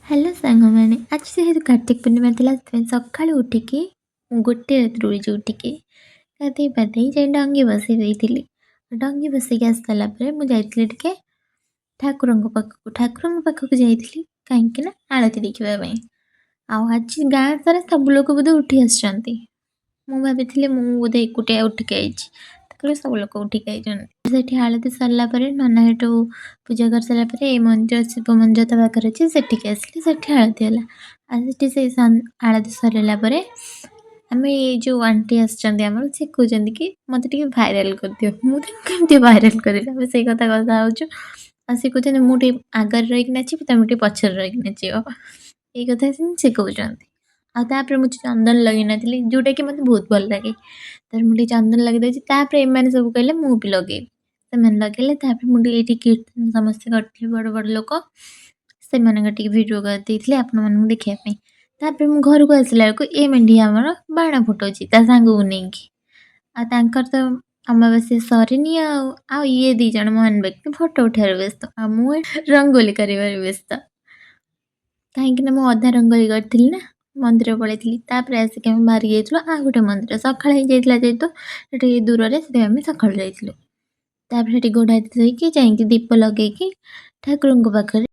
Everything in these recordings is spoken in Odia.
ହ୍ୟାଲୋ ସାଙ୍ଗମାନେ, ଆଜି ଯେହେତୁ କାର୍ତ୍ତିକ ପୂର୍ଣ୍ଣିମା ଥିଲା, ସେଥିପାଇଁ ସକାଳୁ ଉଠିକି ମୁଁ ଗୋଟେ ରାତିରୁ ଉଠିକି ଗାଧେଇ ପାଧେଇ ଯାଇ ଡଙ୍ଗି ବସେଇ ଦେଇଥିଲି। ଡଙ୍ଗି ବସେଇକି ଆସି ସାରିଲା ପରେ ମୁଁ ଯାଇଥିଲି ଟିକେ ଠାକୁରଙ୍କ ପାଖକୁ। ଠାକୁରଙ୍କ ପାଖକୁ ଯାଇଥିଲି କାହିଁକି ନା ଆଳତି ଦେଖିବା ପାଇଁ। ଆଉ ଆଜି ଗାଁ ସାରା ସବୁ ଲୋକ ବୋଧେ ଉଠି ଆସିଛନ୍ତି। ମୁଁ ଭାବିଥିଲି ମୁଁ ବୋଧେ ଏକୁଟିଆ ଉଠିକି ଆଇଛି, ଦେଖିଲି ସବୁ ଲୋକ ଉଠିକି ଆଇଛନ୍ତି। ସେଠି ଆଳତି ସରିଲା ପରେ ନନା ସେଠୁ ପୂଜା କରିସାରିଲା ପରେ ଏଇ ମନ୍ଦିର, ଶିବ ମନ୍ଦିର ତା ପାଖରେ ଅଛି, ସେଠିକି ଆସିଲି। ସେଠି ଆଳତି ହେଲା। ଆଉ ସେଠି ସେଇ ଆଳତି ସରିଲା ପରେ ଆମେ ଏଇ ଯେଉଁ ଆଣ୍ଟି ଆସିଛନ୍ତି ଆମର, ସେ କହୁଛନ୍ତି କି ମୋତେ ଟିକେ ଭାଇରାଲ୍ କରିଦିଅ। ମୁଁ ତାଙ୍କୁ କେମିତି ଭାଇରାଲ୍ କରିବି, ଆମେ ସେଇ କଥା କଥା ହେଉଛୁ। ଆଉ ସେ କହୁଛନ୍ତି ମୁଁ ଟିକେ ଆଗରେ ରହିକି ନାଚିବି, ତମେ ଟିକେ ପଛରେ ରହିକି ନାଚିବ। ଏଇ କଥା ସେ କହୁଛନ୍ତି। ଆଉ ତାପରେ ମୁଁ ଚନ୍ଦନ ଲଗେଇ ନଥିଲି, ଯେଉଁଟାକି ମୋତେ ବହୁତ ଭଲ ଲାଗେ। ତାପରେ ମୁଁ ଟିକେ ଚନ୍ଦନ ଲଗେଇ ଦେଉଛି। ତାପରେ ଏମାନେ ସବୁ କହିଲେ ମୁଁ ବି ଲଗେଇବି। ସେମାନେ ଲଗେଇଲେ। ତାପରେ ମୁଁ ଟିକେ ଏଇଠି କୀର୍ତ୍ତନ ସମସ୍ତେ କରିଥିଲେ, ବଡ଼ ବଡ଼ ଲୋକ, ସେମାନଙ୍କ ଟିକେ ଭିଡ଼ିଓ କରିଦେଇଥିଲି ଆପଣମାନଙ୍କୁ ଦେଖିବା ପାଇଁ। ତାପରେ ମୁଁ ଘରକୁ ଆସିଲା ବେଳକୁ ଏ ମେଣ୍ଢି ଆମର ବାଣ ଫୁଟାଉଛି ତା ସାଙ୍ଗକୁ ନେଇକି। ଆଉ ତାଙ୍କର ତ ଅମାବାସ୍ୟା ସରିନି। ଆଉ ଆଉ ଇଏ ଦୁଇ ଜଣ ମହାନ ବ୍ୟକ୍ତି ଫଟୋ ଉଠାଇବାରେ ବ୍ୟସ୍ତ ଆଉ ମୁଁ ରଙ୍ଗୋଲି କରିବାରେ ବ୍ୟସ୍ତ, କାହିଁକିନା ମୁଁ ଅଧା ରଙ୍ଗୋଲି କରିଥିଲି ନା ମନ୍ଦିର ପଳେଇଥିଲି। ତାପରେ ଆସିକି ଆମେ ବାହାରିକି ଯାଇଥିଲୁ ଆଉ ଗୋଟେ ମନ୍ଦିର। ସକାଳ ହେଇଯାଇଥିଲା ଯେହେତୁ ସେଠି ଦୂରରେ, ସେଥିପାଇଁ ଆମେ ସକାଳୁ ଯାଇଥିଲୁ। ତାପରେ ସେଠି ଗୋଡ଼ ହାତ ଧୋଇକି ଯାଇକି ଦୀପ ଲଗେଇକି ଠାକୁରଙ୍କ ପାଖରେ,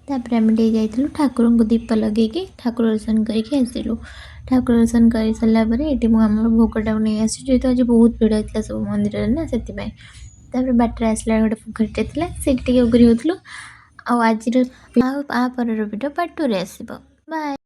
ତାପରେ ଆମେ ଟିକେ ଯାଇଥିଲୁ ଠାକୁରଙ୍କୁ ଦୀପ ଲଗେଇକି ଠାକୁର ଦର୍ଶନ କରିକି ଆସିଲୁ। ଠାକୁର ଦର୍ଶନ କରିସାରିଲା ପରେ ଏଠି ମୁଁ ଆମର ଭୋଗଟାକୁ ନେଇ ଆସିଛି, ଯେହେତୁ ଆଜି ବହୁତ ଭିଡ଼ ହେଇଥିଲା ସବୁ ମନ୍ଦିରରେ ନା, ସେଥିପାଇଁ। ତାପରେ ବାଟରେ ଆସିଲା ଗୋଟେ ପୋଖରୀଟେ ଥିଲା, ସେଇଠି ଟିକେ ଉଗୁରି ହେଉଥିଲୁ। ଆଉ ଆଜିର ଆଉ ଆ ପରର ଭିଡ଼ିଓ ପାର୍ଟ 2ରେ ଆସିବ। ବାଏ।